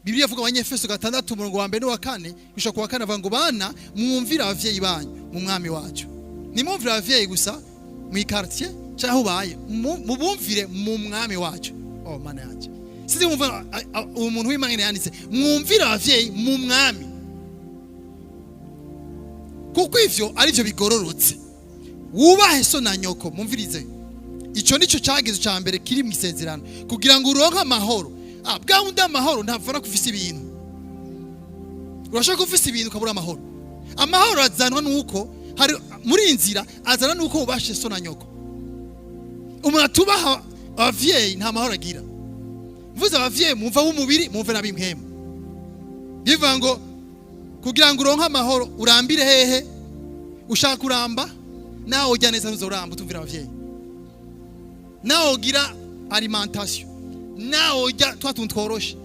Bibiliya ivuga Abanyefeso 6, umurongo wa mbere n'uwa kane gushika ku wa kane, avuga ngo: "Bana, mwumvire abavyeyi banyu mu Mwami wacu." Nimwumvire abavyeyi gusa mu quartier cyangwa aho ubaye, mubumvire mu Mwami wacu. Oh, Mana yanjye, sinzi mwumva uwo muntu w'Imana yanditse: "Mwumvire abavyeyi mu Mwami, kuko ivyo ari byo bigororotse. Wubahe so na nyoko." Mumvirize, icyo nicyo cyagezo cya mbere kiri mu isezerano kugira ngo uronke amahoro. Bwa wundi amahoro ntavana kufisa ibintu. Urashaka kufisa ibintu ukabura amahoro. Amahoro azanwa nuko hari muri iyi nzira, azana nuko wubashe so na nyoko. Umuntu atubaha abavyeyi nta mahoro agira. Mvuze abavyeyi, mumva b'umubiri, mumve n'ab'impwemu. Bivuga ngo kugira ngo uronke amahoro urambire hehe? Ushaka kuramba, nawe ujya neza, ntuzoramba utumvira abavyeyi. Nawe ugira alimentation, nawe ujya twa tuntu tworoshe.